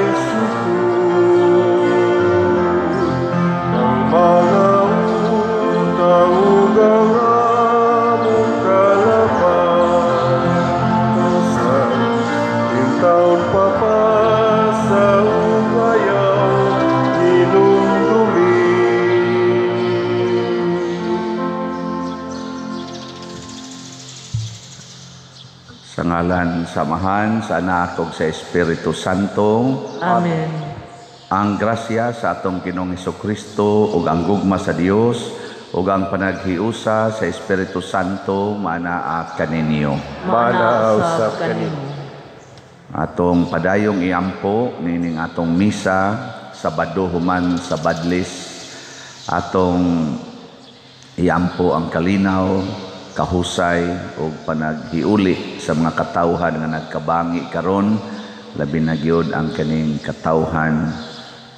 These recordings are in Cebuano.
Sukod ang mga utang ug ang among kalapasan, intawon papasa ug ayaw hinumdumi. Sa ngalan sa Amahan, sa Anak ug sa Espiritu Santo. Amen. Ang grasya sa atong Ginoong Hesukristo ug ang gugma sa Dios ug ang panaghiusa sa Espiritu Santo manaa kaninyo. Manaa usab kanimo. Atong padayong iampo nining atong misa Sabado human sa Badlis. Atong iampo ang kalinaw, kahusay ug panaghiuli sa mga katawhan nga nagkabangi karon, labi na gyud ang kaning katawhan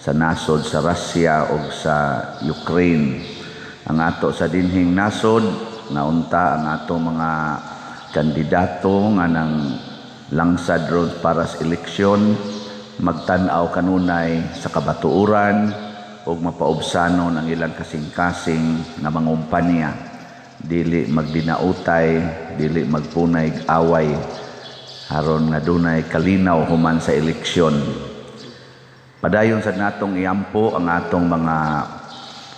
sa nasod sa Russia ug sa Ukraine. Ang ato sa dinhing nasod naunta ang ato mga kandidato nga nang langsad ron para sa eleksyon, magtan-aw kanunay sa kabatuoran ug mapaubsanon ang ilang kasing-kasing nga mangumpanya, dili magdinautay, dili magpunay away, aron nga dunay kalinaw human sa eleksyon. Padayon sa natong iampo ang atong mga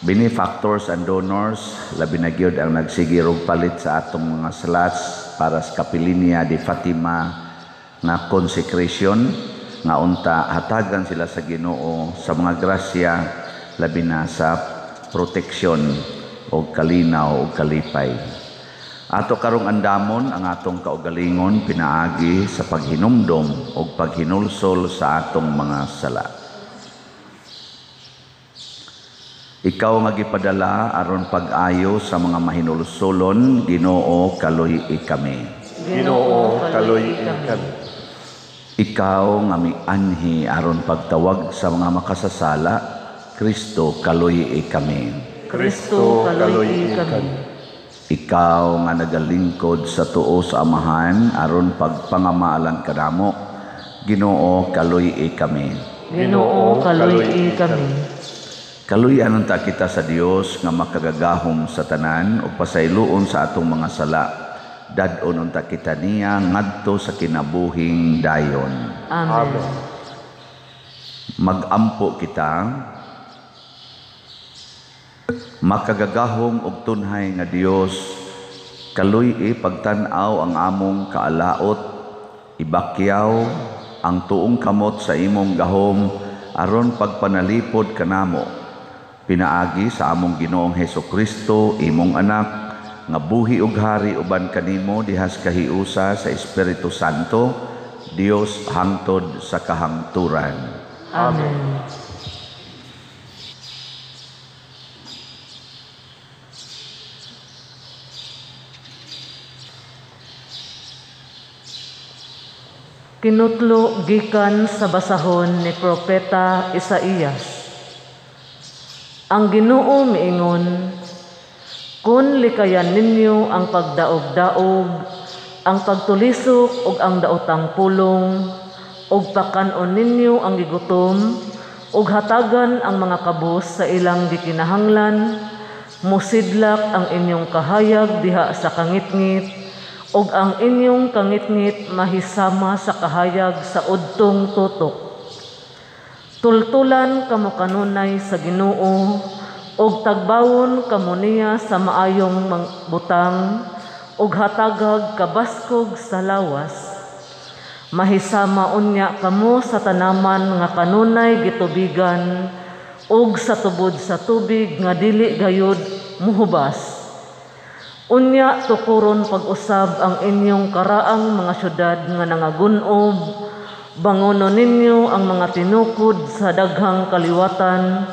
benefactors and donors, labi na gyud ang nagsige og palit sa atong mga slots para sa Kapilinia de Fatima nga consecration, nga unta hatagan sila sa Ginoo sa mga grasya, labi na sa proteksyon o kalinaw o kalipay. Ato karong andamon ang atong kaugalingon pinaagi sa paghinumdom o paghinulsol sa atong mga sala. Ikaw nga gipadala aron pag-ayo sa mga mahinulsolon, Ginoo, kaluy-i kami. Ginoo, kaluy-i kami. Ikaw nga mianhi aron pagtawag sa mga makasasala, Kristo, kaluy-i kami. Kristo, kaluy-i kami. Ikaw nga nagalingkod sa tuo sa Amahan aron pagpangamaalan kanamo, Ginoo, kaluy-i kami. Ginoo, kaluy-i kami. Kaluy-an unta kita sa Dios nga makagagahom sa tanan ug pasayloon sa atong mga sala. Dad-on unta kita niya ngadto sa kinabuhing dayon. Amen. Magampo kita. Makagagahom og tunhay nga Dios, kaluy-i pagtan-aw ang among kaalaot, ibakyaw ang tuong kamot sa imong gahom aron pagpanalipod kanamo. Pinaagi sa among Ginoong Hesukristo, imong anak, nga buhi ug hari uban kanimo dihas kahiusa sa Espiritu Santo, Dios hangtod sa kahangturan. Amen. Kinutlo gikan sa basahon ni Propeta Isaías. Ang Ginoo miingon, kun likayan ninyo ang pagdaog-daog, ang pagtulisok ug ang daotang pulong, ug pakan-on ninyo ang gigutom, ug hatagan ang mga kabus sa ilang gikinahanglan, musidlak ang inyong kahayag diha sa kangitngit, ug ang inyong kangitngit mahisama sa kahayag sa udtong tutok. Tultulan kamo kanunay sa Ginoo, ug tagbawon kamo niya sa maayong butang, ug hatagag kabaskog sa lawas. Mahisama unya kamo sa tanaman nga kanunay gitubigan, ug sa tubod sa tubig nga dili gayud muhubas. Unya tukuron pag-usab ang inyong karaang mga syudad nga nangagun-ob, bangono ninyo ang mga tinukod sa daghang kaliwatan,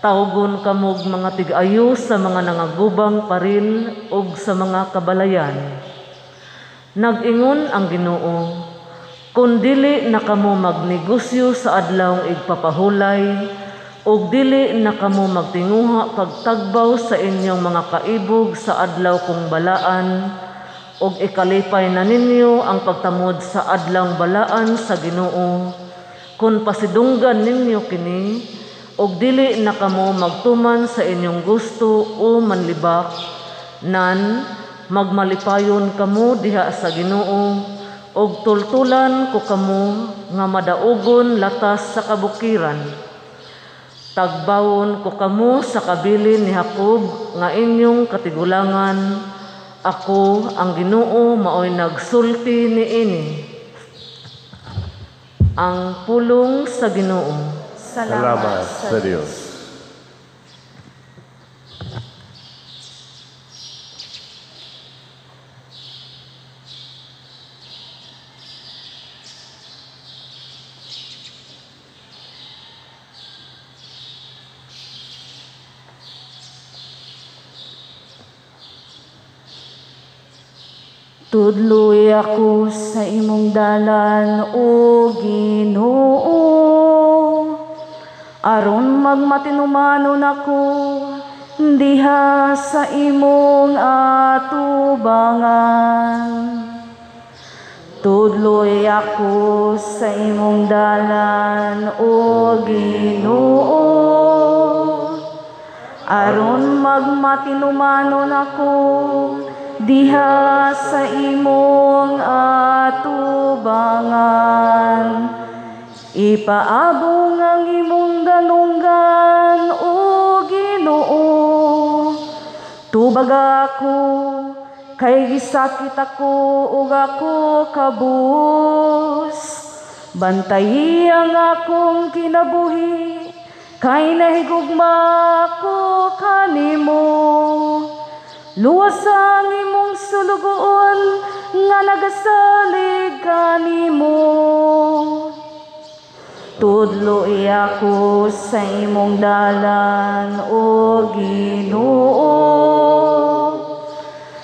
tawgon kamog mga tig-ayo sa mga nangagubang paril ug sa mga kabalayan. Nag-ingon ang Ginoo, kun dili na kamo magnegosyo sa adlawng igpapahulay, ug dili na kamo magtinguha pagtagbaw sa inyong mga kaibog sa adlaw kong balaan, ug ikalipay na ninyo ang pagtamod sa adlawng balaan sa Ginoo. Kun pasidunggan ninyo kini, og dili na kamo magtuman sa inyong gusto o manlibak, nan magmalipayon kamo diha sa Ginoo, og tultulan ko kamo nga madaugon latas sa kabukiran. Tagbawon ko kamo sa kabilin ni Jacob nga inyong katigulangan. Ako ang Ginoo maoy nagsulti niini. Ang pulong sa Ginoo. Salamat sa Dios. Tudloy ako sa imong dalan, o Ginoo, aron magmatinumanon ako diha sa imong atubangan. Tudloy ako sa imong dalan, o Ginoo, aron magmatinumanon ako diha sa imong atubangan. Ipaabong ang imong dalunggan, o Ginoo. Tubag ako, kay gisakit ako ug ako kabus. Bantayi ang akong kinabuhi, kay nahigugma ko kanimo. Luwas ang imong sulugoon nga nagasalig kanimo. Tudloy ako sa imong dalan, o Ginoo,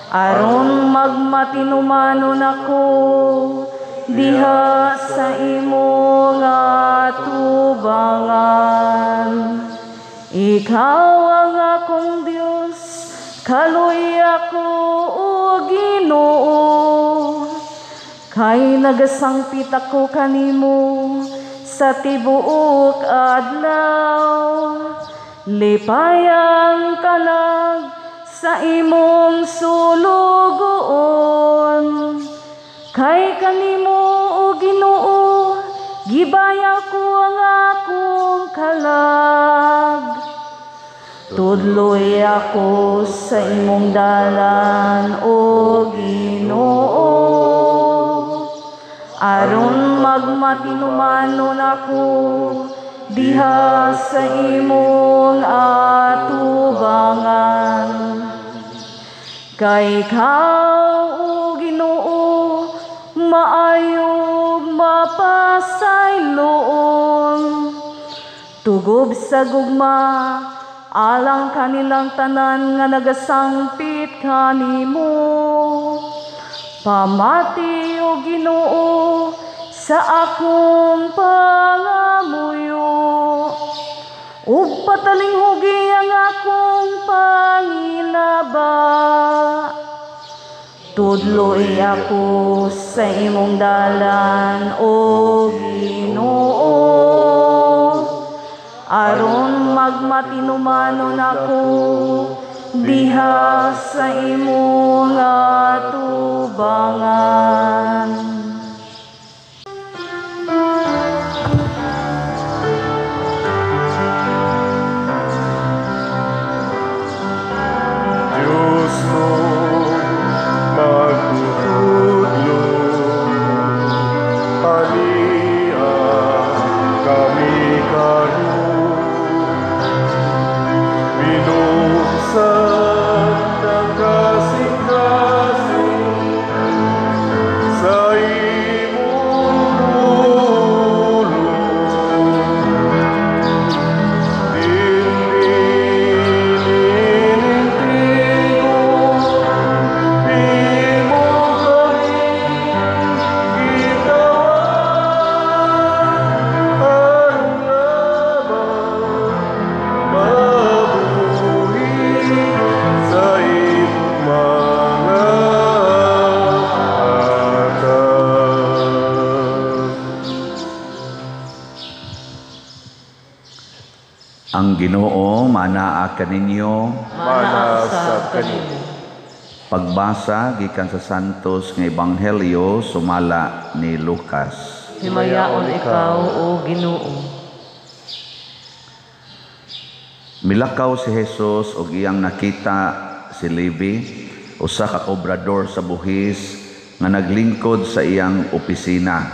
aron magmatinumanon ako diha sa imong atubangan. Ikaw ang akong Dios, kaluoy ako, o Ginoo, kay nagasangpit ako kanimo sa tibuok adlaw. Lipayang kalag sa imong sulugoon, kay kanimo, o Ginoo, gibaya ko ang akong kalag. Tudloy ako sa imong dalan, o Ginoo, aron magmatinumanon ako diha sa imong atubangan. Kay ikaw, o Ginoo, maayog mapasayloon, tugob sa gugma alang kanilang tanan nga nagasangpit kanimo. Pamati, o Ginoo, sa akong pangamuyo, ug patalinghugi ang akong pangilaba. Tudloy ako sa imong dalan, o Ginoo, aron magmatinumanon ako diha sa imong atubangan. Diyos mo magtutudlo, ania kami karon. Binuksan ng kasing-kasing sa Ang Ginoo manaa kaninyo. Mana sa kanimo. Pagbasa gikan sa Santos nga Ebanghelyo sumala ni Lucas. Himayaon ikaw, o Ginoo. Milakaw si Jesus og iyang nakita si Levi, usa ka kobrador sa buhis nga naglingkod sa iyang opisina.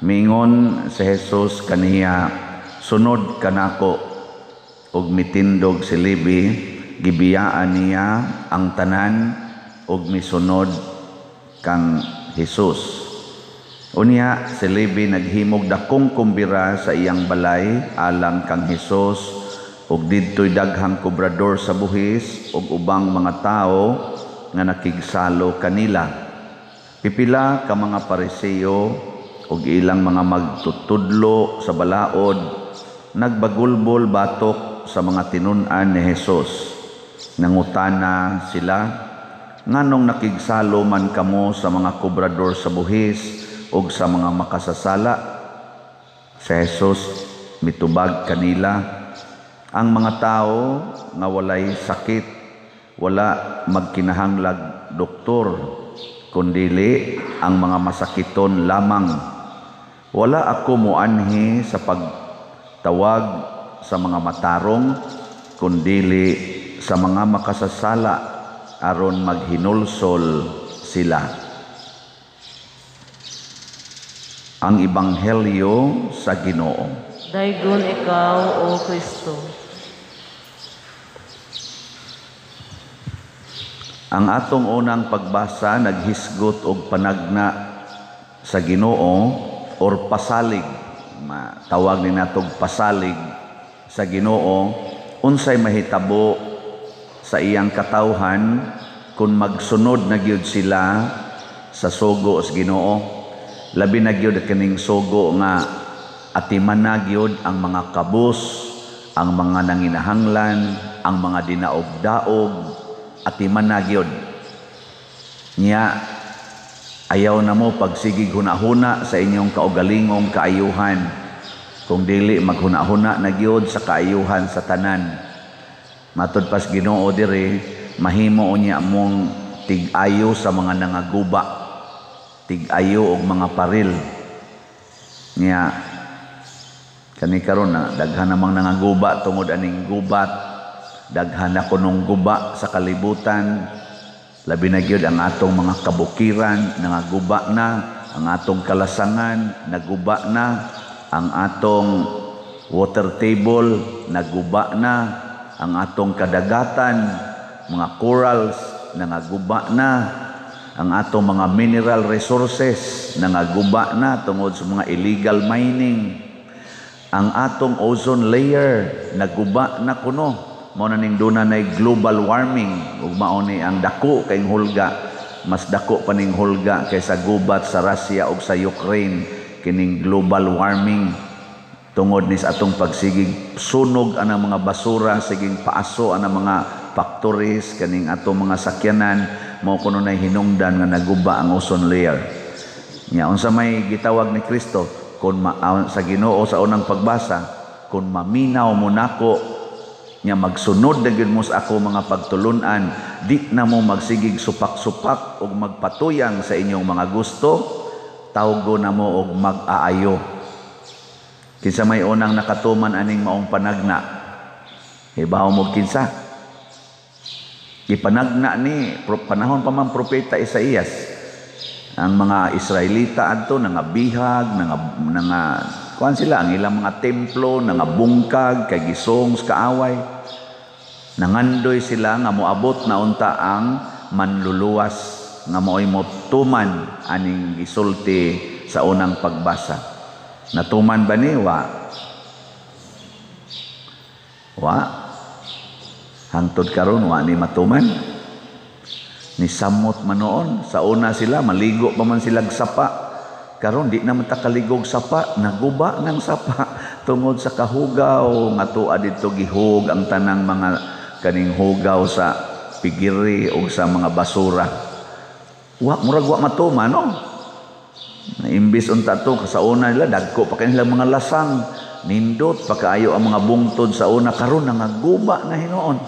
Mingon si Jesus kaniya, "Sunod kanako." Og mitindog si Levi, gibiyaan niya ang tanan og misunod kang Jesus. Unya si Levi naghimog dakong kumbira sa iyang balay alang kang Jesus, ug didto'y daghang kobrador sa buhis ug ubang mga tawo nga nakigsalo kanila. Pipila ka mga Pariseo ug ilang mga magtutudlo sa balaod nagbagulbol batok sa mga tinun-an ni Jesus. Nangutana sila, "Nganong nakigsalo man kamo sa mga kobrador sa buhis ug sa mga makasasala?" Si Jesus mitubag kanila, "Ang mga tao nga walay sakit, wala magkinahanglag doktor, kundili ang mga masakiton lamang. Wala ako moanhi sa pagtawag sa mga matarong, kundili sa mga makasasala aron maghinulsol sila." Ang Ebanghelyo sa Ginoo. Daygon ikaw, O Kristo. Ang atong unang pagbasa naghisgot og panagna sa Ginoo or pasalig. Tawag ni natog pasalig sa Ginoo, unsay mahitabo sa iyang katawhan kung magsunod na gyud sila sa sugo sa Ginoo. Labi na gyud kining sugo nga atiman na gyud ang mga kabus, ang mga nanginahanglan, ang mga dinaog-daog, atiman na gyud. Nya ayaw na mo pagsigig hunahuna sa inyong kaugalingong kaayuhan. Kung dili maghunahuna na gyud sa kaayuhan sa tanan. Matud pas Ginoo diri, mahimo unya mong tig-ayo sa mga nangaguba, tig-ayo og mga paril. Nya kani karon na daghan namang nangaguba tungod aning gubat, daghan na kunong guba sa kalibutan. Labi na gyud ang atong mga kabukiran nangaguba na, ang atong kalasangan naguba na, ang atong water table naguba na, ang atong kadagatan, mga corals nangaguba na, ang atong mga mineral resources nangaguba na tungod sa mga illegal mining. Ang atong ozone layer naguba na kuno. Mao na ning duna nay global warming ug mao ni ang dako kay hulga, mas dako pa ning hulga kaysa gubat sa Russia ug sa Ukraine kining global warming tungod ni sa atong pagsigig sunog anang mga basura, siging paaso anang mga factories kaning atong mga sakyanan, mao kuno nay hinungdan nga naguba ang ozone layer. Nya unsa may gitawag ni Kristo kun sa Ginoo sa unang pagbasa, kun maminaw mo nako, nya magsunod na gyud mo sa ako mga pagtulun-an, di na mo magsigig supak-supak ug magpatuyang sa inyong mga gusto, tawgo na mo og mag-aayo. Kinsa may unang nakatuman aning maong panagna? Hibaw mo kinsa? Gipanagna ni panahon pa man propeta Isaías. Ang mga Israelita adto nangabihag, nanga kuan sila ang ilang mga templo, nangabungkag kay gisong sa kaaway. Nangandoy sila nga moabot na unta ang manluluwas nga maoy motuman aning gisulti sa unang pagbasa. Natuman ba ni? Wa. Wa. Hangtod karon wa ni matuman. Ni samot man noon. Sa una sila maligo pa man sila sapa. Karon di na man ta kaligog sapa, naguba ng sapa tungod sa kahugaw nga tuwa didto gihug ang tanang mga kaning hugaw sa pigiri o sa mga basura. Wa murag wa matuman, no? Imbis unta to sa una nila dagko pa kanilang mga lasang. Nindot pakaayo ang mga bungtod sa una, karon nangaguba na hinuon.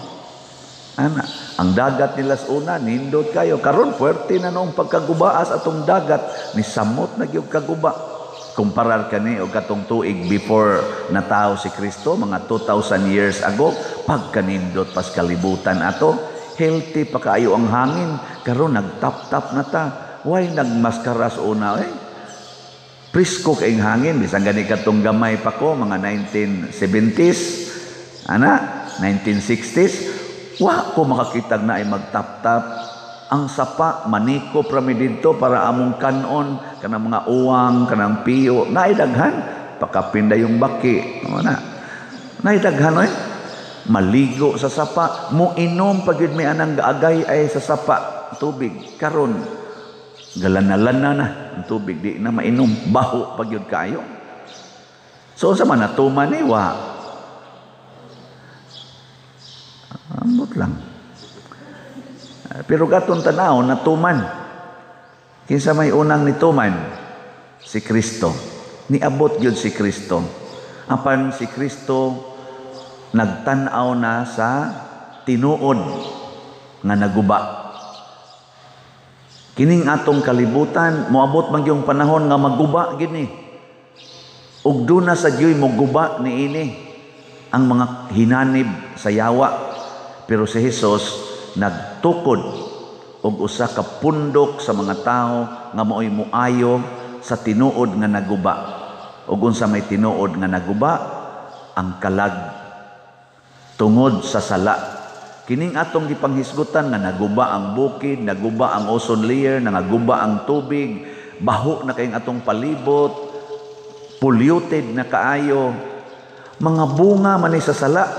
Ana, ang dagat nila sa una nindot kayo, karon puwerte na noong pagkagubaas atong dagat, ni samot na gyud kaguba. Kumparar kani og katong tuig before natawo si Kristo, mga 2,000 years ago, pagkanindot pas kalibutan ato, healthy pa kaayo ang hangin, karon nagtap-tap na ta. Why nagmaskara sa una eh? Presko kaayong hangin, bisan gani katong gamay pa ko mga 1970s, ana, 1960s, wa ko makakitag na ay magtap-tap. Ang sapa maniko prami didto para among kanon, kanang mga uwang, kanang piyo, naay daghan, pakapinda yung baki, ana. Naay daghan oy. Maligo sa sapa, moinom pag yun may anang gaagay ay sa sapa tubig karon. Galanalana na ang tubig, di na mainom, baho pag yun kayo. So unsa man natuman ni wa? Ambot lang. Pero gatong tanaw natuman. Kinsa may unang nituman? Si Kristo. Niabot gyud si Kristo. Apan si Kristo nagtan-aw na sa tinuod nga naguba. Kining atong kalibutan, moabot man gyung panahon nga maguba gini. Ug duna sa Diyoy moguba niini ang mga hinanib sa yawa. Pero si Hesus nagtukod og usa ka pundok sa mga tawo nga maoy moayo sa tinuod nga naguba. Ug unsa may tinuod nga naguba? Ang kalag tungod sa sala. Kining atong gipanghisgutan nga naguba ang bukid, naguba ang ozone layer, nangaguba ang tubig, baho na kayong atong palibot, polluted na kaayo, mga bunga man ni sa sala.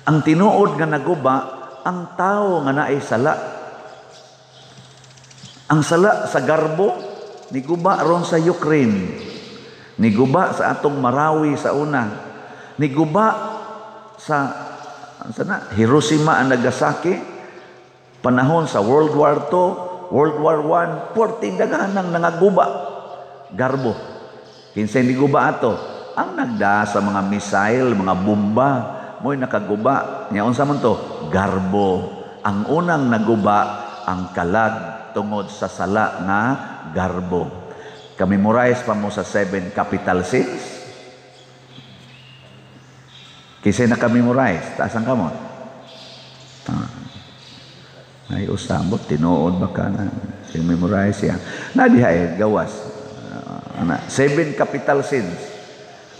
Ang tinuod nga naguba, ang tao nga naay sala. Ang sala sa garbo, niguba ron sa Ukraine, niguba sa atong Marawi sa una, niguba sa sana Hiroshima ang Nagasaki, panahon sa World War II, World War I, porting daghanang nangaguba garbo. Kinsay niguba ato? Ang nagda sa mga missile, mga bomba, mo'y nakaguba. Nya unsa man to? Garbo. Ang unang naguba ang kalag tungod sa sala nga garbo. Kamemorize pa mo sa 7 capital sins? Kisay nakamemorize, taas ang kamot. Ay usabot, tinuod baka na memorize siya. Nadihay, gawas. 7 capital sins.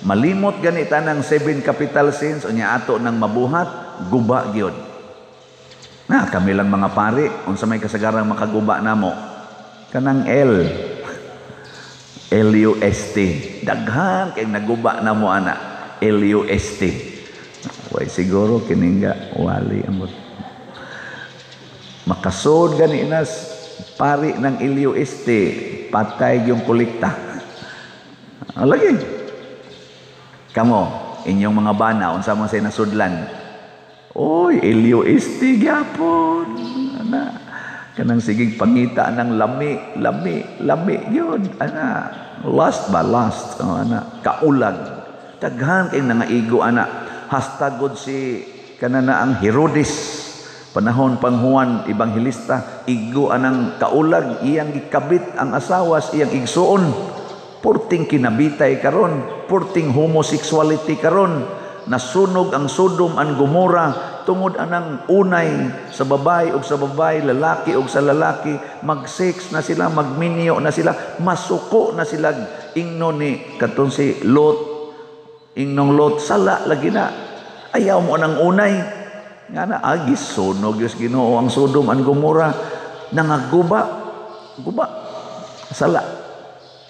Malimot ganita ng 7 capital sins, unya ato ng mabuhat, guba gyud. Na, kami lang mga pari, unsa may kasagarang makaguba namo. Kanang L. L-U-S-T. Daghan kay naguba namo ana. L-U-S-T. Way siguro kiningga wali amot. Makasod gani nas pari ng LUST, patay yung kolekta. Lagi. Kamo, inyong mga bana, unsa man say nasudlan? Oy, LUST gyapon. Ana, kanang sigig pangita ng lami, lami, lami yun. Ana, last ba last? Oh, ana, kaulag. Daghan kay nangaigo ana. Hastagod si kanana ang Herodes panahon pang Juan Evangelista, igo anang kaulag, iyang gikabit ang asawas, iyang igsuon. Purting kinabitay karon, purting homosexuality karon, nasunog ang Sodom and Gomorrah tungod anang unay sa babae og sa babae, lalaki og sa lalaki, mag-sex na sila, magminyo na sila, masuko na sila. Ingno ni katong si Lot, ingnong Lot, sala lagi na. Ayaw mo nang unay. Nga na, agis, sunog Diyos Ginoo ang Sodom and Gomorrah. Nangaguba, guba, sala.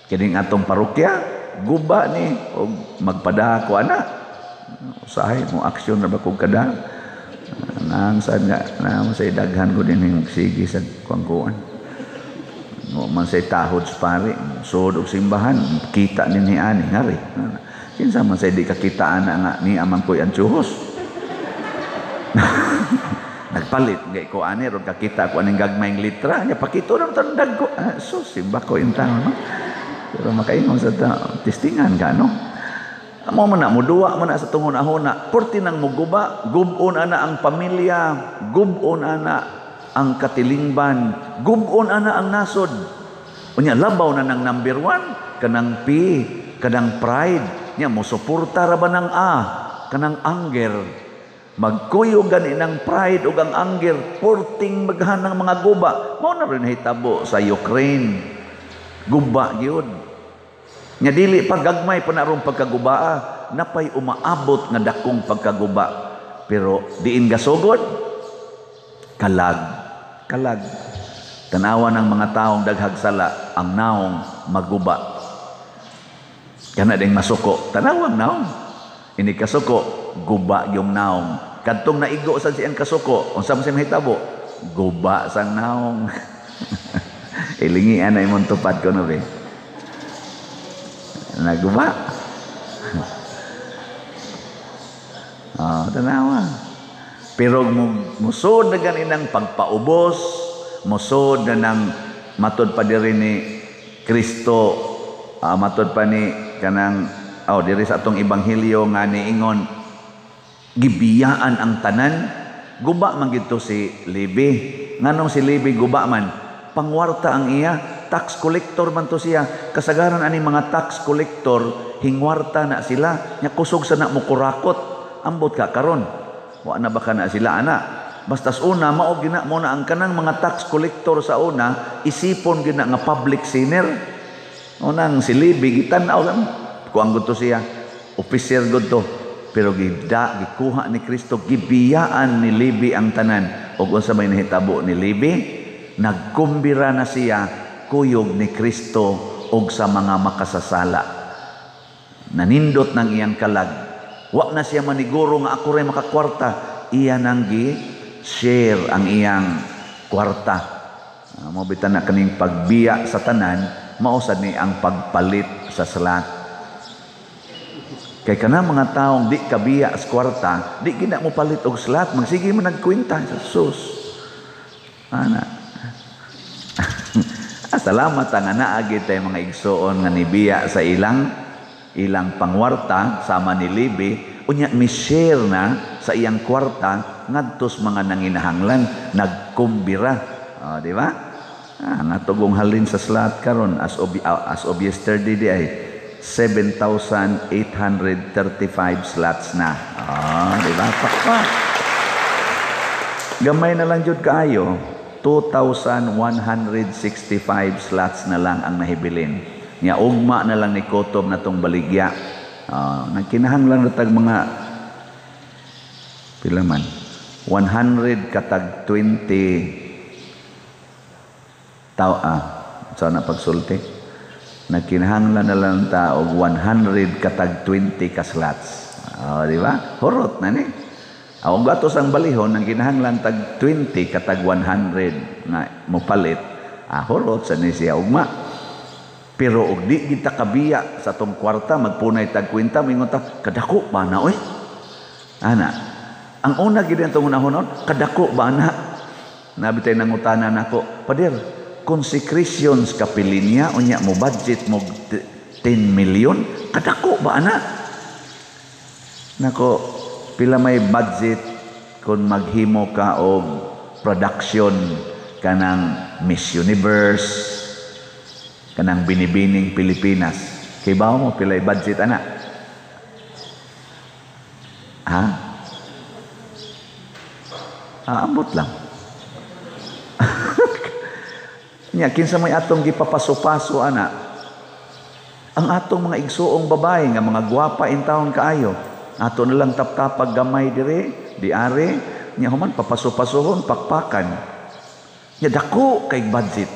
Kining atong parokya, guba ni, o magpada ko ana. Usahay mo, aksyon na ba kung kada. Nang saan nga, na mo say daghan ko din yung sige sa kuangkuan. Mo man say tahod sa pari, sud og simbahan, kita ni ani ngari. Kinsa man say di kakita ana nga ni amang koy ang tsuhos. Nagpalit gay ko ani ron kakita ko aning gagmayng litra nya pakito na tandag ko. Ah, so simba ko in town, no? Pero makaingon sa ta, testingan ka, no? Amo man na muduwa man na sa tungod ahuna, porti nang muguba, gubon ana ang pamilya, gubon ana ang katilingban, gubon ana ang nasod. Unya labaw na nang number 1 kanang P, kanang pride, nya mo suporta ra ba ng A, kanang anger. Magkuyog gani ng pride ug ang anger, porting maghanang mga guba. Mao na rin nahitabo sa Ukraine. Guba gyud. Nya dili pa gagmay pa na ron pagkagubaa, napay umaabot nga dakong pagkaguba. Pero diin gasugod, kalag, kalag. Tanawa ng mga taong daghag sala, ang naong maguba. Kana ding masuko, tanawang naong. Ini kasuko, guba yung naong. Kadtong naigo sa siyang kasuko, unsa man siya mahitabo? Guba sang naong. Ilingian na imong tupad ko no be. Naguba. Oh, tanawa. Pero musod na ganinang pagpaubos, musod na nang matod pa diri ni Kristo, matod pa ni kanang diri sa atong ebanghelyo nga niingon gibiyaan ang tanan. Guba man gidto si Levi. Nganong si Levi guba man? Pangwarta ang iya, tax collector man to siya. Kasagaran ani mga tax collector, hingwarta na sila, nya kusog sa na mukurakot. Ambot ka karon. Wa na ba ka na sila ana? Bastas una mao gina mo na ang kanang mga tax collector sa una, isipon gina nga public sinner. Unang si Levi gitan-aw lang kuang gud to siya, officer gud to. Pero gikuha ni Kristo, gibiyaan ni Levi ang tanan. Og unsa may nahitabo ni Levi? Nagkumbira na siya kuyog ni Kristo og sa mga makasasala. Nanindot ng iyang kalag. Wa na siya maniguro nga ako ray makakwarta. Iya nang gi-share ang iyang kwarta. Mao bitan na kaning pagbiya sa tanan, mao sad ni ang pagpalit sa salat. Kay kana mga taong di kabiya sa kwarta, di gina mo palit og salat, magsige man nagkwenta sa sus. Ana. Salamat ang anaagi tay mga igsoon nga nibiya sa ilang pangwarta sama ni Levi, unya mi-share na sa iyang kwarta ngadtos mga nanginahanglan, nagkumbira. Oh, di ba? Nga tugong halin sa slat karon as of yesterday di ay 7,835 slots na. Oh, di ba? Pakpak. Gamay na lang jud kaayo. 2,165 slots na lang ang nahibilin. Nya ugma na lang ni Kotob na tong baligya. Nagkinahanglan na tag mga pila man? 100 katag 20 tao sana pagsulti. Nagkinahanglan na lang ta og 100 katag 20 ka slots. Di ba? Horot na ni. Ang gatos ang balihon ang kinahanglan tag 20 katag 100 nga mopalit. Horot sa ni siya ugma. Pero og di kita kabiya sa tong kwarta, magpunay tag kwenta, mingon ta kadako ba na oy? Ana. Ang una gid ang unahon, kadako ba na? Nabi tay nangutana nako, Pader, consecrations kapilinya unya mo budget mo 10 million, kadako ba ana? Nako, pila may budget kung maghimo ka og production kanang Miss Universe, kanang Binibining Pilipinas. Kay bawo mo pila budget ana? Ha? Ambot lang. Nya kinsa may atong gipapaso-paso ana? Ang atong mga igsuong babae nga mga gwapa in taon kaayo. Ato na lang taptapag gamay dire, di are, nya human papaso-pasohon, pakpakan. Nya dako kay budget.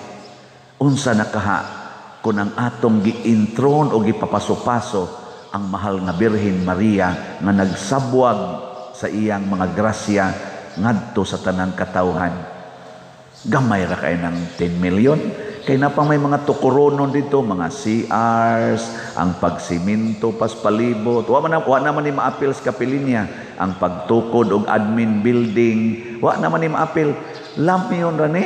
Unsa na kaha kun ang atong gi-intron o gipapaso-paso ang mahal nga Birhen Maria nga nagsabwag sa iyang mga grasya ngadto sa tanang katawhan. Gamay ra kay ng 10 million. Kay na pang may mga tukoronon dito, mga CRs, ang pagsiminto pas palibot. Wa naman ni maapil sa kapilinya. Ang pagtukod og admin building, wa naman ni maapil. Lamyon ra ni.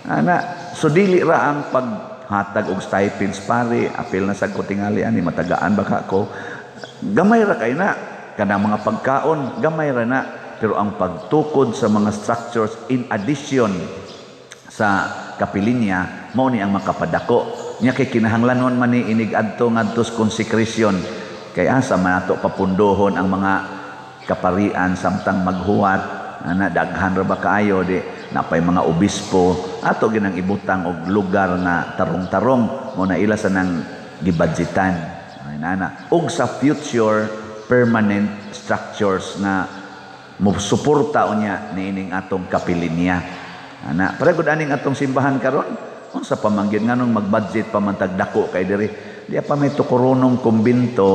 Ana, so dili ra ang paghatag og stipends pare, apil na sad ko tingali ani matagaan baka ko. Gamay ra kay na kanang mga pagkaon, gamay ra na, pero ang pagtukod sa mga structures in addition sa kapilinya mao ni ang makapadako. Nya kay kinahanglanon man ni inig adto ngadto sa consecration, kay asa man nato papundohon ang mga kaparian samtang maghuwat ana, daghan ra ba kaayo, di napay mga obispo ato ginang ibutang og lugar nga tarong-tarong mo na ila sa nang gibudgetan ana, og sa future permanent structures nga mo suporta unya niining atong kapilinya ana. Para gud aning atong simbahan karon, unsa pa man gyud, nganong mag-budget pa man tag dako kay diri, di pa may tukoronong kumbinto,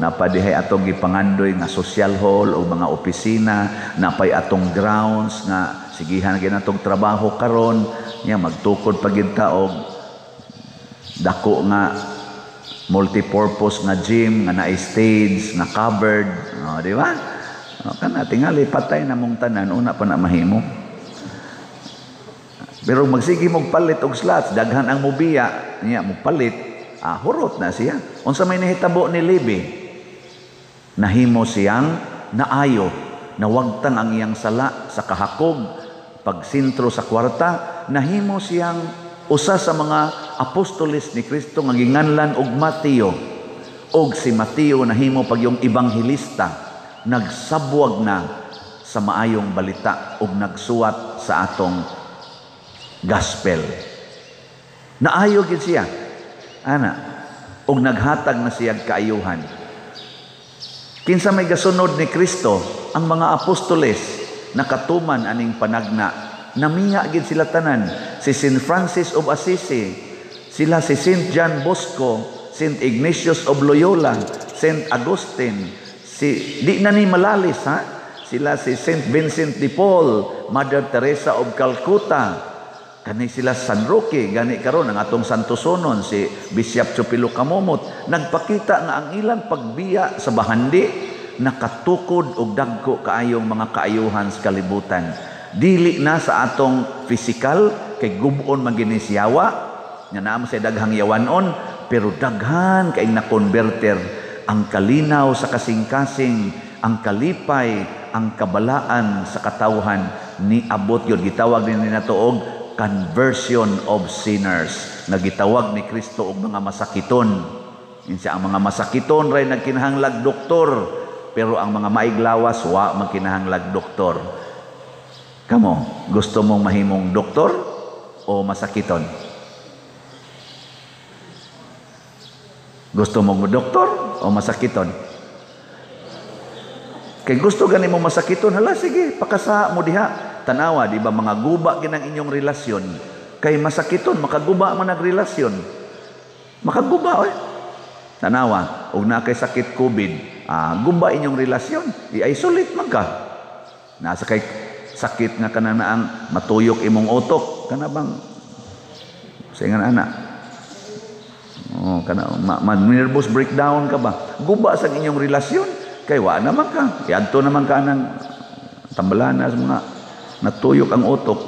napadihay atong gipangandoy nga social hall o mga opisina, napay atong grounds nga sigihan gyud atong trabaho karon. Nya magtukod pa gyud ta og dako nga multipurpose nga gym nga naay stage nga covered, oh, di ba? Oh, kana tingali patay na mong tanan una pa na mahimo. Pero magsige mong palit og slots, daghan ang mobiya, niya mo palit, hurot na siya. Unsa may nahitabo ni Levi? Nahimo siyang naayo, nawagtang ang iyang sala sa kahakog, pagsintro sa kwarta, nahimo siyang usa sa mga apostoles ni Kristo nga ginganlan og Mateo. Og si Mateo nahimo pag yung ebanghelista, nagsabwag na sa maayong balita og nagsuwat sa atong gospel. Naayo gid siya. Ana, og naghatag na siya kaayuhan. Kinsa may gasunod ni Kristo, ang mga apostoles nakatuman aning panagna. Namiya gid sila tanan. Si Saint Francis of Assisi, sila si Saint John Bosco, Saint Ignatius of Loyola, Saint Augustine, si di na ni malalis ha. Sila si Saint Vincent de Paul, Mother Teresa of Calcutta, kani sila San Roque, gani karon ang atong Santosonon si Bishop Chupilo Kamomot, nagpakita nga ang ilang pagbiya sa bahandi nakatukod og dagko kaayong mga kaayuhan sa kalibutan. Dili na sa atong physical kay gub-on man gini siyawa, nga naa man sa daghang yawanon, pero daghan kay na converter ang kalinaw sa kasing-kasing, ang kalipay, ang kabalaan sa katawhan ni abot yun. Gitawag din nato og conversion of sinners, nga gitawag ni Kristo og mga masakiton. Insa ang mga masakiton ray nagkinahanglag doktor, pero ang mga maiglawas wa magkinahanglag doktor. Kamo, gusto mong mahimong doktor o masakiton? Gusto mong doktor o masakiton? Kay gusto gani mo masakiton, hala sige, pakasa mo diha. Tanawa, di ba mga guba ginang inyong relasyon? Kay masakiton, makaguba man nagrelasyon. Makaguba, oy. Tanawa, og na kay sakit COVID, guba inyong relasyon, i-isolate man ka. Nasa kay sakit nga kananaang matuyok imong utok, kana bang sa ingan ana. Oh, kana ma nervous breakdown ka ba? Guba sa inyong relasyon, kay wa naman ka. Iadto naman ka nang tambalana sa mga natuyok ang utok.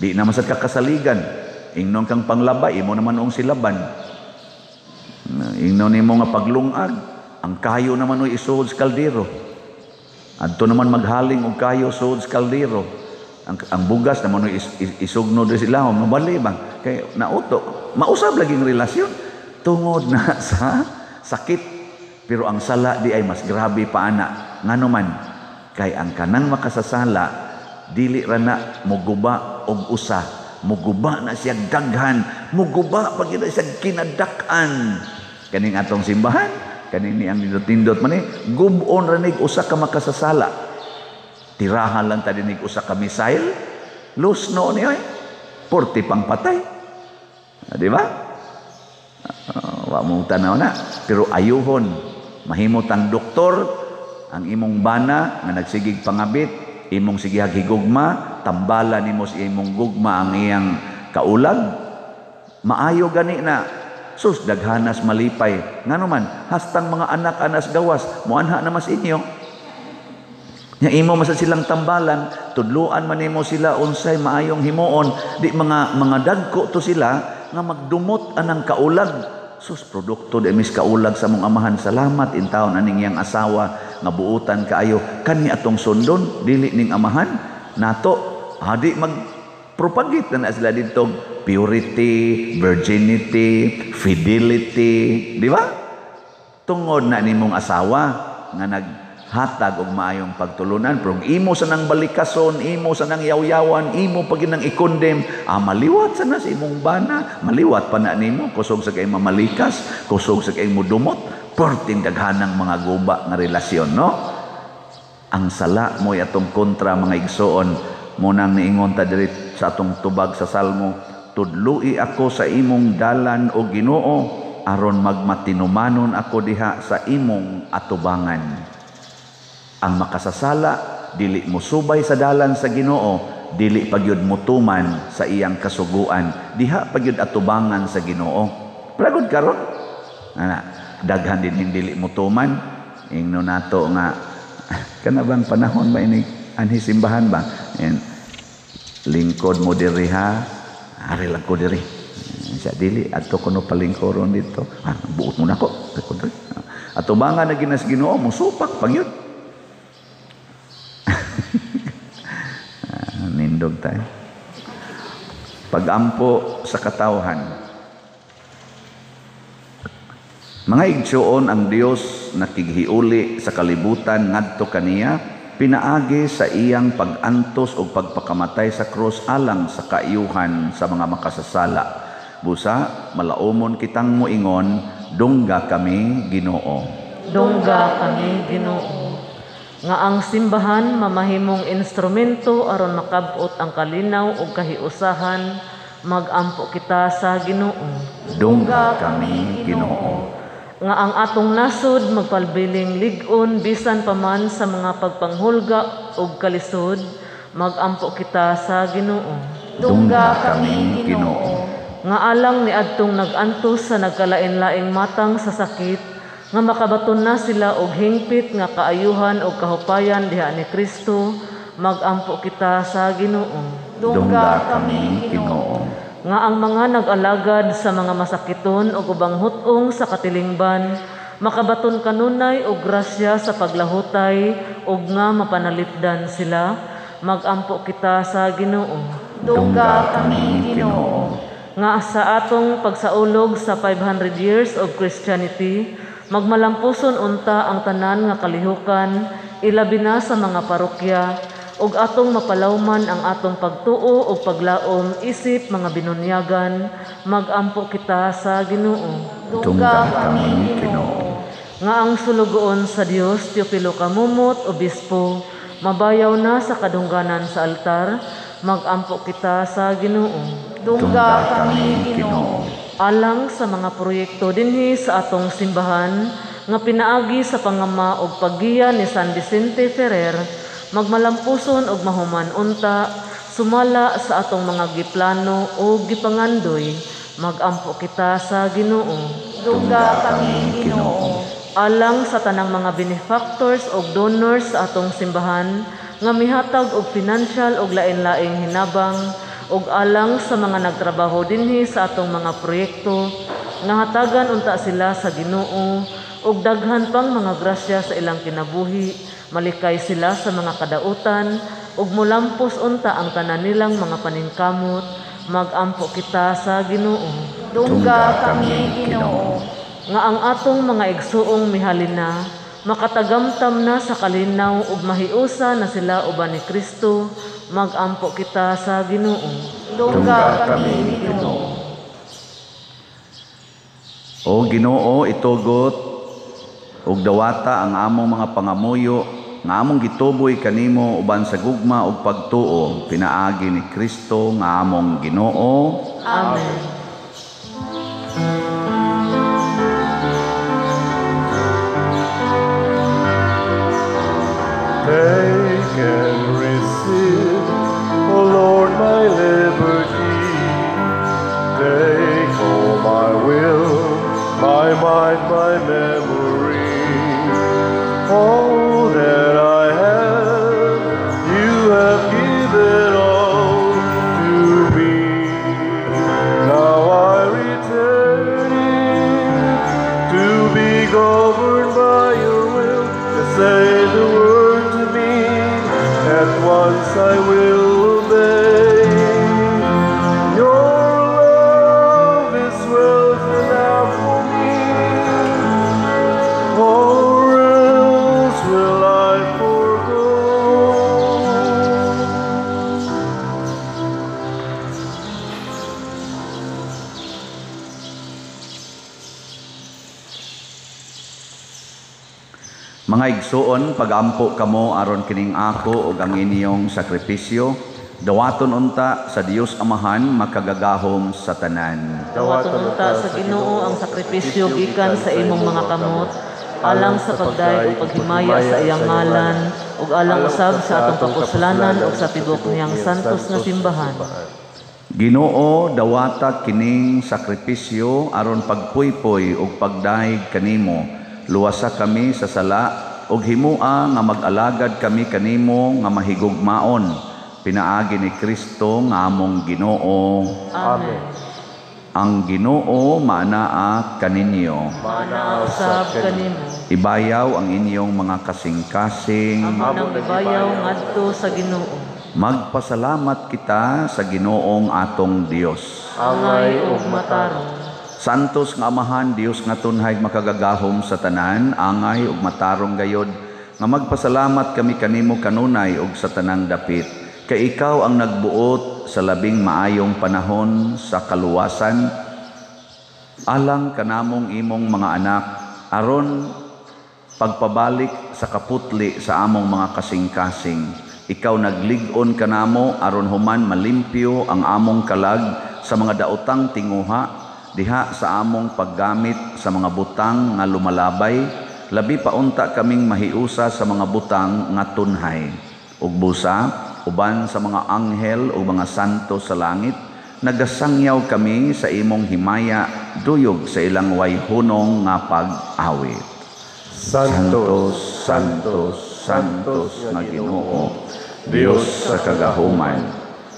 Di naman sad ka kasaligan. Ingnon kang panglaba, imo naman ong silaban. Ingnon nimo nga paglungag, ang kayo naman oy isuod sa kaldero. Adto naman maghaling og kayo suod sa kaldero. Ang bugas naman oy isugnod sila, mabali ba? Kay nauto, mausab laging relasyon tungod na sa sakit. Pero ang sala di ay mas grabe pa ana. Ngano man, kay ang kanang makasasala dili ra na moguba og usa, moguba na siya daghan, moguba pag ina siya kinadak-an. Kaning atong simbahan, kaning ni ang nindot-nindot man ni, gub-on ra nig usa ka makasasala. Tirahan lang ta dinig usa ka missile, lusno ni oy, porti pang patay. Di ba? Wa mo tanaw na, pero ayuhon mahimo tang doktor ang imong bana nga nagsigig pangabit, imong sigihag higugma, tambala nimo sa imong gugma ang iyang kaulag, maayo gani na. Sus, daghanas malipay. Ngano man, hastang mga anak anas gawas, muanha na mas inyo. Nya imo man silang tambalan, tudluan man nimo sila unsay maayong himuon, di mga dagko to sila nga magdumot anang kaulag. Sus, produkto de mis kaulag sa mong amahan. Salamat intawon aning iyang asawa nga buutan kaayo. Kani atong sundon dili ning amahan nato. Hadi magpropagate na na sila dito purity, virginity, fidelity, di ba? Tungod na nimong asawa nga naghatag og maayong pagtulunan, pero imo sa nang balikason, imo sa nang yawyawan, imo pag nang i-condemn, maliwat sa na sa imong bana, maliwat pa na nimo, kusog sa kay mamalikas, kusog sa kay mudumot, perting daghanang mga guba nga relasyon, no? Ang sala mo'y atong kontra, mga igsoon, munang niingon ta diri sa atong tubag sa Salmo, tudlui ako sa imong dalan o Ginoo, aron magmatinumanon ako diha sa imong atubangan. Ang makasasala dili mosubay sa dalan sa Ginoo, dili pagyud motuman sa iyang kasuguan, diha pagyud atubangan sa Ginoo. Pragod karon ana, daghan din dili motuman. Ingno nato nga kana bang panahon ba ini anhi simbahan ba? And lingkod mo diri ha, ari lang ko diri. Sa dili adto kuno palingkoron dito. Buot mo nako, ko diri. Atubangan na ginas Ginoo mosupak pagyud. Nindog tayo. Pagampo sa katawhan. Mga igsuon, ang Dios nakighiuli sa kalibutan ngadto kaniya, pinaagi sa iyang pag-antos o pagpakamatay sa krus alang sa kaiyuhan sa mga makasasala. Busa, malaumon kitang moingon, dungga kami, Ginoo. Dungga kami, Ginoo. Nga ang simbahan mamahimong instrumento aron makabot ang kalinaw ug kahiusahan, magampo kita sa Ginoo. Dungga kami, Ginoo. Nga ang atong nasod magpalbiling lig-on bisan paman sa mga pagpanghulga ug kalisod, magampo kita sa Ginoo. Dungga kami, Ginoo. Nga alang niadtong nag-antos sa nagkalain-laing matang sa sakit, nga makabaton na sila og hingpit nga kaayuhan og kahupayan diha ni Kristo, magampo kita sa Ginoo. Dungga kami, Ginoo. Nga ang mga nag-alagad sa mga masakiton og ubang hut-ong sa katilingban, makabaton kanunay og grasya sa paglahutay ug nga mapanalipdan sila, magampo kita sa Ginoo. Dungga kami, Ginoo. Nga sa atong pagsaulog sa 500 years of Christianity, magmalampuson unta ang tanan nga kalihukan, ilabi na sa mga parokya, ug atong mapalawman ang atong pagtuo ug paglaom isip mga binunyagan, magampo kita sa Ginoo. Dungga kami, Ginoo. Nga ang sulugoon sa Dios, Teofilo Camomot, Obispo, mabayaw na sa kadungganan sa altar, magampo kita sa Ginoo. Dungga kami, Ginoo. Alang sa mga proyekto dinhi sa atong simbahan nga pinaagi sa pangama og paggiya ni San Vicente Ferrer, magmalampuson og mahuman unta sumala sa atong mga giplano o gipangandoy, magampo kita sa Ginoo. Dungga kami, Ginoo. Alang sa tanang mga benefactors og donors sa atong simbahan nga mihatag og financial og lain-laing hinabang, ug alang sa mga nagtrabaho dinhi sa atong mga proyekto nga hatagan unta sila sa Ginoo ug daghan pang mga grasya sa ilang kinabuhi, malikay sila sa mga kadautan ug molampos unta ang tanan nilang mga paningkamot, magampo kita sa Ginoo. Dungga kami, Ginoo. Nga ang atong mga igsuong mihalina makatagamtam na sa kalinaw ug mahiusa na sila uban ni Kristo, magampo kita sa Ginoo. Dungga kami, Ginoo. O Ginoo, itugot ug dawata ang among mga pangamuyo nga among gituboy kanimo uban sa gugma ug pagtuo, pinaagi ni Kristo nga among Ginoo. Amen. Take and receive, O Lord, my liberty. Take all my will, my mind, my memory. All that I have, you have given all to me. Now I return Mga igsuon, pagampo kamo aron kining ako ug ang inyong sakripisyo, dawaton unta sa Dios Amahan makagagahom sa tanan. Dawaton unta sa Ginoo ang sakripisyo gikan sa imong mga kamot, alang sa pagdayeg ug paghimaya sa iyang ngalan, ug alang usab sa atong kapuslanan ug sa tibuok niyang santos nga simbahan. Ginoo, dawata kining sakripisyo aron pagpuypoy ug pagdayeg kanimo. Luwasa kami sa sala ug himua nga mag-alagad kami kanimo nga mahigugmaon. Pinaagi ni Kristo nga among Ginoo. Amen. Ang Ginoo maanaa kaninyo. Maanaa usab kanimo. Ibayaw ang inyong mga kasing-kasing. Amo nang ibayaw ngadto sa Ginoo. Magpasalamat kita sa Ginoong atong Dios. Angay ug matarong. Santos nga Amahan, Dios nga tunhay makagagahom sa tanan, angay ug matarong gayod, nga magpasalamat kami kanimo kanunay ug sa tanang dapit. Kay ikaw ang nagbuot sa labing maayong panahon sa kaluwasan, alang kanamong imong mga anak, aron pagpabalik sa kaputli sa among mga kasing-kasing. Ikaw naglig-on kanamo aron human malimpyo ang among kalag sa mga daotang tinguha, diha sa among paggamit sa mga butang nga lumalabay, labi pa unta kaming mahiusa sa mga butang nga tunhay. Ug busa, uban sa mga anghel o mga santo sa langit, nagasangyaw kami sa imong himaya, duyog sa ilang wayhunong nga pag-awit. Santos, Santos, Santos nga Ginoo, Dios sa kagahuman,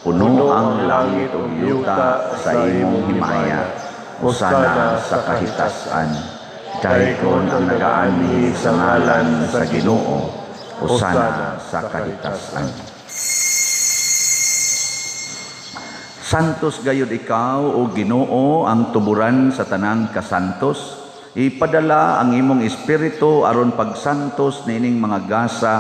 puno ang langit ug yuta sa imong himaya. Hosana sa kahitasan. Daykon ang nagaanhi sa ngalan sa Ginoo. Hosana sa kahitasan. Santos gayud ikaw o Ginoo, ang tuburan sa tanang kasantos. Ipadala ang imong espiritu aron pagsantos niining mga gasa,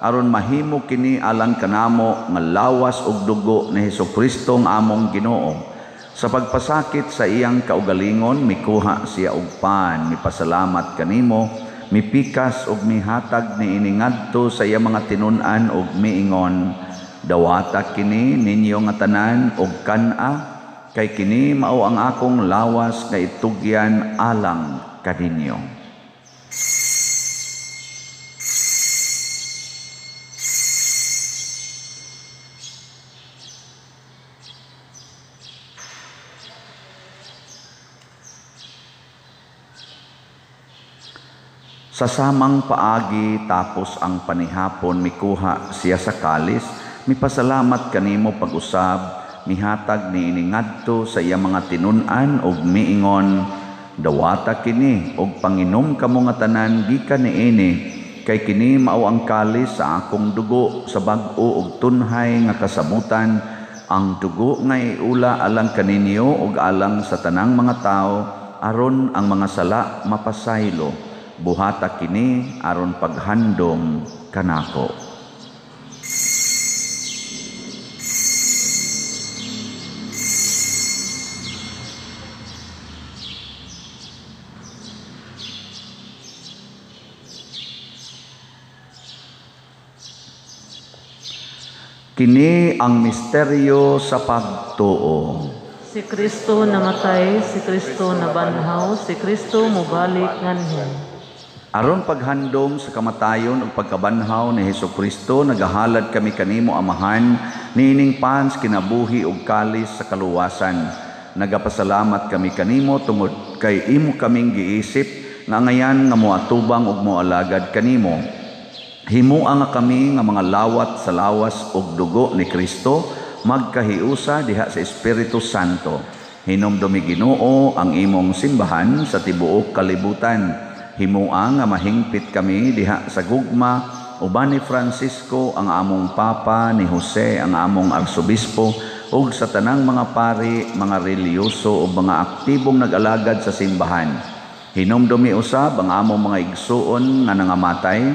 aron mahimo kini alang kanamo nga lawas ug dugo ni Hesukristo ang among Ginoo. Sa pagpasakit sa iyang kaugalingon, mikuha siya og pan, mipasalamat kanimo, mipikas og mihatag niini ngadto sa iyang mga tinun-an og miingon, dawata kini ninyo nga tanan og kan-a, kay kini mao ang akong lawas nga itugyan alang kaninyo. Sa samang paagi tapos ang panihapon, mikuha siya sa kalis, mipasalamat kanimo pag-usab, mihatag niini ngadto sa iya mga tinun-an ug miingon, dawata kini og panginom kamo nga tanan gikan niini, kay kini mao ang kalis sa akong dugo sa bag-o ug tunhay nga kasamutan, ang dugo nga iula alang kaninyo ug alang sa tanang mga tawo, aron ang mga sala mapasaylo. Buhata kini aron paghandom kanako. Kini ang misteryo sa pagtuo. Si Kristo namatay, si Kristo nabanhaw, si Kristo mobalik nganhi. Aron paghandom sa kamatayon ug pagkabanhaw ni Hesukristo, nagahalad kami kanimo Amahan niining pans kinabuhi ug kalis sa kaluwasan. Nagapasalamat kami kanimo tungod kay imo kaming giisip nga ngayan nga moatubang ug moalagad kanimo. Himua nga kami nga mga lawat sa lawas ug dugo ni Kristo, magkahiusa diha sa Espiritu Santo. Hinumdumi Ginoo ang imong simbahan sa tibuok kalibutan. Himua nga mahingpit kami diha sa gugma uban ni Francisco ang among Papa, ni Jose ang among Arsobispo, ug sa tanang mga pari, mga relihiyoso ug mga aktibong nag-alagad sa simbahan. Hinumdumi usab ang among mga igsuon nga nangamatay,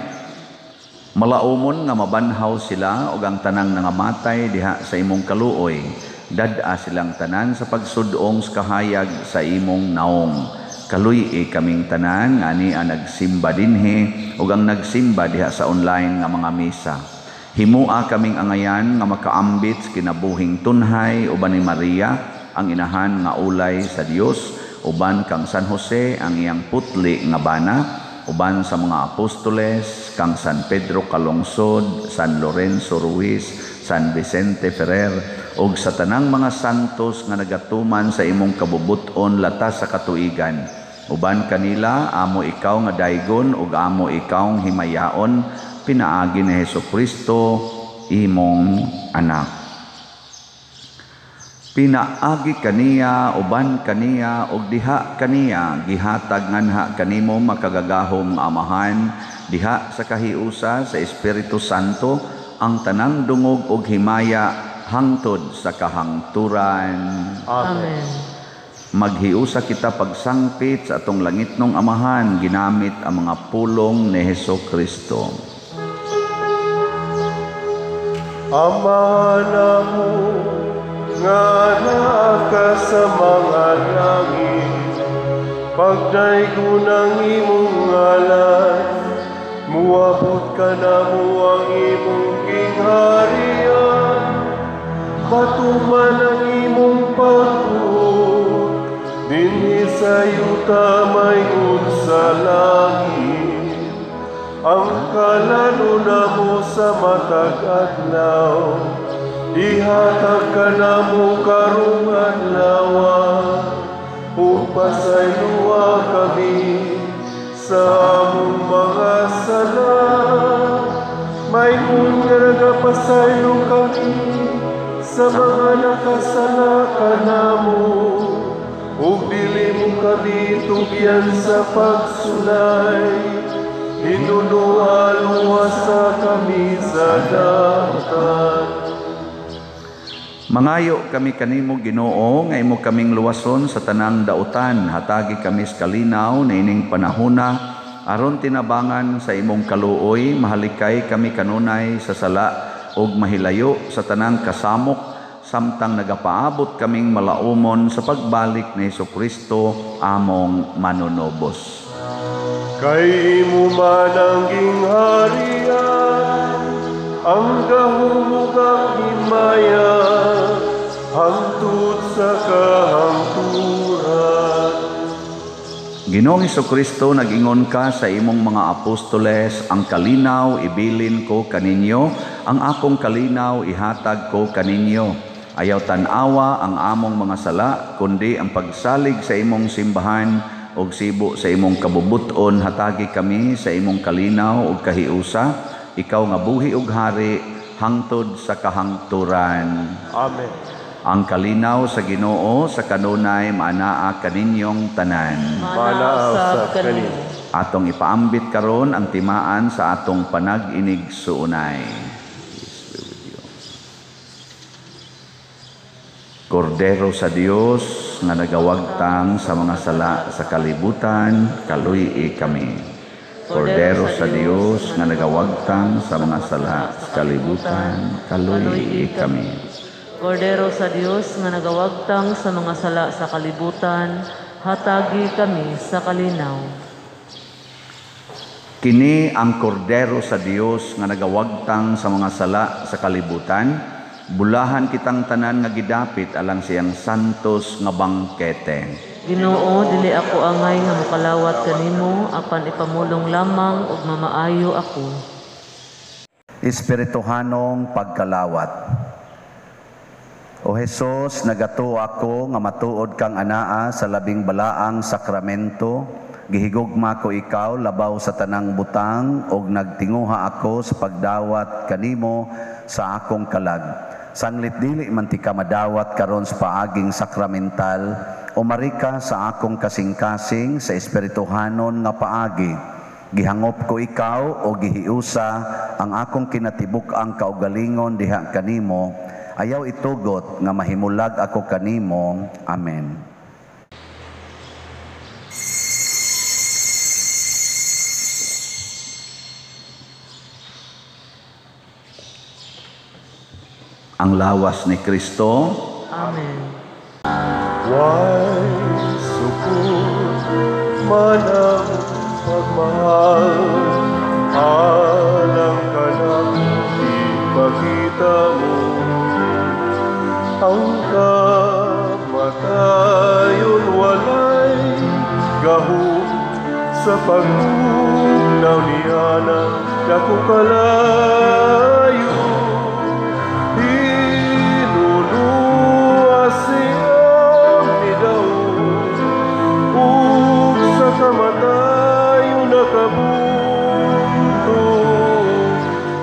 malaumon nga mabanhaw sila ug ang tanang nangamatay diha sa imong kaluoy. Dad-a silang tanan sa pagsudong sa kahayag sa imong naong. Kaluy-i kaming tanan nga ania nagsimba dinhi ug ang nagsimba diha sa online nga mga misa. Himua kaming angayan nga makaambit sa kinabuhing tunhay uban ni Maria ang inahan nga ulay sa Dios, uban kang San Jose ang iyang putli nga bana, uban sa mga apostoles kang San Pedro Calungsod, San Lorenzo Ruiz, San Vicente Ferrer ug sa tanang mga santos nga nagatuman sa imong kabubut-on latas sa katuigan. Uban kanila amo ikaw nga daygon ug amo ikaw himayaon pinaagi ni Hesukristo imong anak. Pinaagi kaniya, uban kaniya, ug diha kaniya, gihatag nganha kanimo makagagahom nga Amahan, diha sa kahiusa sa Espiritu Santo, ang tanang dungog ug himaya hangtod sa kahangturan. Amen. Maghiusa kita pagsangpit sa atong langitnong Amahan, ginamit ang mga pulong ni Hesukristo. Ama namo nga naa ka sa mga langit, pagdaygon ang imong ngalan, muabot ka namo ang imong gingharian, matuman ang imong pagbuot, dinhi sa yuta maingon sa langit. Ang kalalo namo sa matag adlaw, ihatag ka namo karong adlaw, ug pasayloa kami sa among mga sala, maingon nga nagapasaylo kami sa mga nakasala kanamo, ug dili mo kami tugyan sa pagsulay, hinunoa luwasa kami sa daotan. Mangayo kami kanimo Ginoo nga imo kaming luwason sa tanang dautan, hatagi kami sa kalinaw niining panahona aron tinabangan sa imong kaluoy, mahalikay kami kanunay sa sala ug mahilayo sa tanang kasamok samtang nagapaabot kaming malaumon sa pagbalik ni Hesukristo among manunubos. Kay imo man ang gingharian, ang gahom ug ang himaya, hangtod sa kahangturan. Ginoong Hesukristo, nag-ingon ka sa imong mga apostoles, ang kalinaw ibilin ko kaninyo, ang akong kalinaw ihatag ko kaninyo. Ayaw tan-awa ang among mga sala, kundi ang pagsalig sa imong simbahan og sibo sa imong kabubuton, hatagi kami sa imong kalinaw ug kahiusa, ikaw nga buhi ug hari hangtod sa kahangturan. Amen. Ang kalinaw sa Ginoo sa kanunay maanaa kaninyong tanan. Maanaa usab kanimo. Atong ipaambit karon ang timaan sa atong panag-inig suunay. Peace be with you. Kordero sa Dios nga nagawagtang sa mga sala sa kalibutan, kaluy-i kami. Kordero sa Dios nga nagawagtang sa mga sala sa kalibutan, kaluy-i kami. Kordero sa Dios nga nagawagtang sa mga sala sa kalibutan, hatagi kami sa kalinaw. Kini ang kordero sa Dios nga nagawagtang sa mga sala sa kalibutan, bulahan kitang tanan nga gidapit alang siyang santos nga bangkete. Ginoo, dili ako angay nga mokalawat kanimo, apan ipamulong lamang ug mamaayo ako. Espirituhanong pagkalawat. O Hesus, nagatuo ako nga matuod kang anaa sa labing balaang sakramento. Gihigugma ko ikaw labaw sa tanang butang ug nagtinguha ako sa pagdawat kanimo sa akong kalag. Sanglit dili man ti ka madawat karon sa paaging sakramental, umari ka sa akong kasing-kasing sa espirituhanon nga paagi. Gihangop ko ikaw o gihiusa ang akong kinatibuk-ang kaugalingon diha kanimo. Ayaw itugot nga mahimulag ako kanimo. Amen. Ang lawas ni Kristo. Amen. Why sukod man ang pagmahal, Alang kanako ipakita mo ang kamatayon walay gahom sa pagtugnaw niana dakong kalayo. Hinunua siyang midaog ug sa kamatayon nakabunto.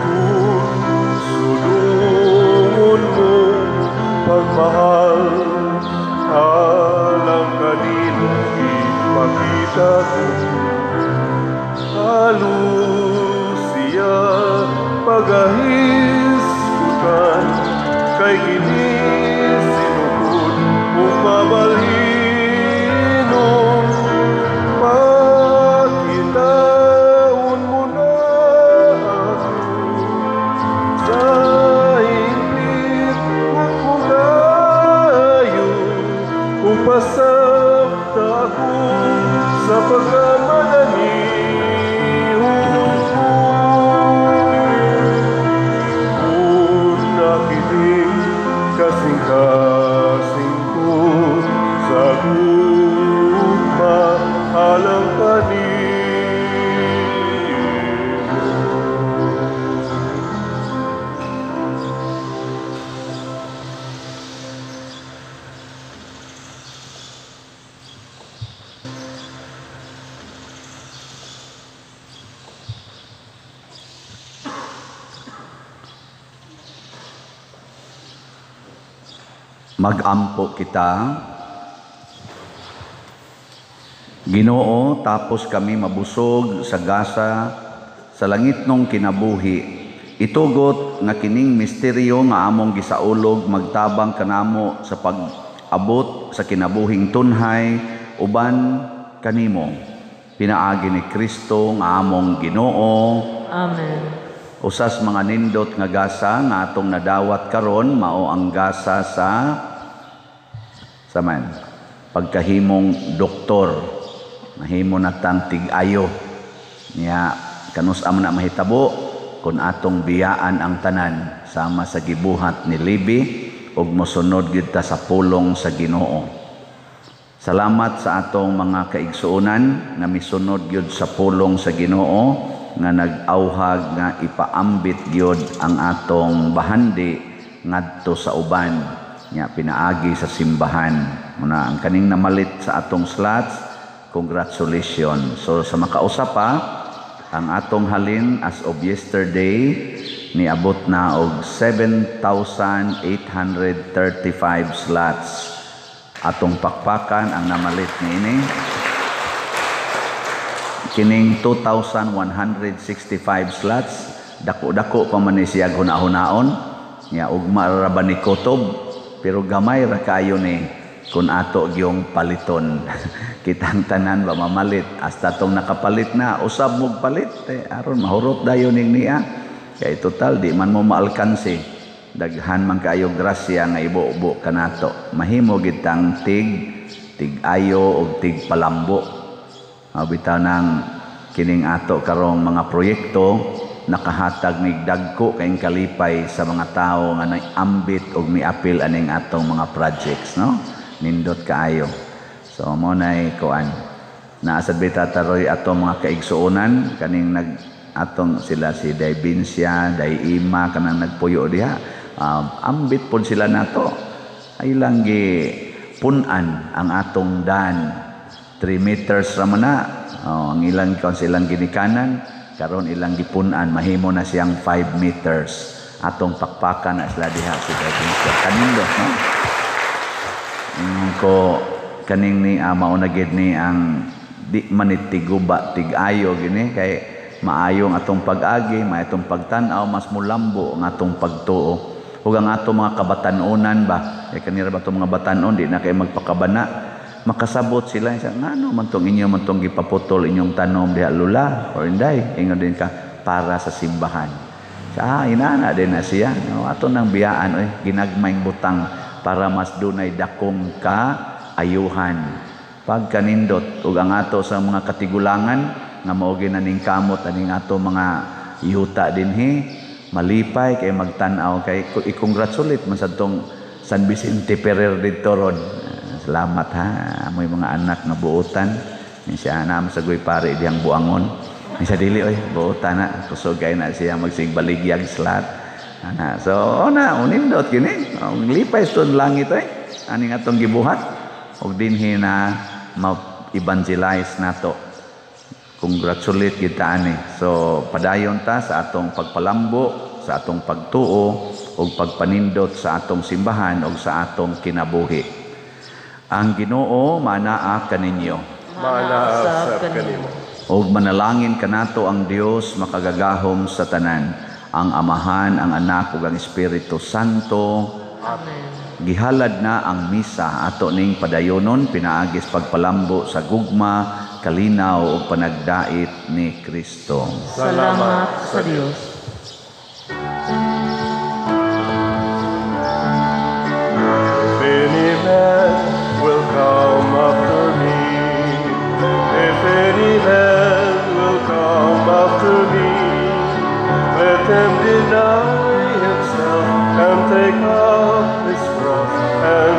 Kung sulungon mo pagmahal, alang kanino ipakita ko. Alusia pagahisgutan, kay kini sinukod ug mabalhino. Pakitaon mo na ako sa hingpit ug kung ug pasabta ako sa pagkamadani. Kung nakiting kasing-kasing ko sa gugma alang kanimo. Magampo kita. Ginoo, tapos kami mabusog sa gasa sa langit nung kinabuhi. Itugot nga kining misteryo nga among gisaulog magtabang kanamo sa pag-abot sa kinabuhing tunhay uban kanimo. Pinaagi ni Kristo nga among Ginoo. Amen. Usas mga nindot nga gasa nga atong nadawat karon mao ang gasa sa saman pagkahimong doktor, mahimo na tang tig-ayo niya kanus-a man na mahitabo kun atong biyaan ang tanan sama sa gibuhat ni Libi ug mosunod gyud ta sa pulong sa Ginoo. Salamat sa atong mga kaigsuonan nga misunod gyud sa pulong sa Ginoo nga nag-awhag nga ipaambit gyud ang atong bahandi ngadto sa uban nga pinaagi sa simbahan. Muna ang kaning namalit sa atong slots, congratulations. So sa makausa pa, ang atong halin as of yesterday niabot na og 7,835 slots. Atong pakpakan ang namalit niini. Kining 2,165 slots, dako-dako pa man ni siya huna-hunaon. Nya ugma ra ba ni Kotob, pero gamay ra kayo ni kun ato gyung paliton. Kitang tanan ba mamalit, hasta tong nakapalit na usab mog palit, aron mahurot dayon ning niya. Kay total di man mo maalkanse, daghan man kaayo grasya nga ibo-ubo kanato. Mahimo gid tang tig-ayo og tig palambo. Bitaw nang kining ato karong mga proyekto nakahatag mig dagko kayong kalipay sa mga tawo nga naiambit og miapil aning atong mga projects, no? Nindot kaayo. So mo nay kuan. Naa sad bita taroy atong mga kaigsuonan kaning nag atong sila si Day Binsya, Day Ima kanang nagpuyo diha. Ambit pod sila nato. Ay lang gi pun-an ang atong dan. 3 meters ra man na. Oh, ang ilang kon silang ginikanan karon ilang gipun-an mahimo na siyang 5 meters. Atong pakpakan na sila diha si Day Binsya. Kanindot, no? Ingon ko kaning ni mao na gid ni ang di manitiguba tig-ayo gini kay maayo ang atong pag-agi, maayo atong pagtan-aw, mas mulambo ang atong pagtuo. Ug ang atong mga kabatan-onan ba, kay kanira ba atong mga batan-on di na kay magpakabana, makasabot sila sa ngano man tong inyo man tong gipaputol inyong tanom diha lula or inday, ingon din ka para sa simbahan. Sa inana din na siya, no, ato nang biyaan oy ginagmayng butang para mas dunay dakong kaayuhan. Pagkanindot ug ang ato sa mga katigulangan nga mao na ning kamot aning ato mga yuta dinhi. Malipay kay magtan-aw kay i-congratulate man sa tong San Vicente Ferrer didto ron. Salamat ha, amoy mga anak nga buotan. Siya na sa guy pare diyang buangon. Siya dili oy, buotan na kusog kay na siya magsigbaligyag slat. Ana, so ona unindot kini. Ang lipay sa langit oy. Aning atong gibuhat og dinhi na ma-evangelize nato. Congratulate kita ani. So padayon ta sa atong pagpalambo, sa atong pagtuo ug pagpanindot sa atong simbahan ug sa atong kinabuhi. Ang Ginoo manaa kaninyo. Maanaa sab kanimo. Ug manalangin kanato ang Dios makagagahom sa tanan, ang Amahan, ang Anak ug ang Espiritu Santo. Amen. Gihalad na ang misa ato ning padayonon pinaagis pagpalambo sa gugma, kalinaw ug panagdait ni Kristo. Salamat sa Dios. If any man will come after me, if any man will come after me, let him deny himself and take up his cross and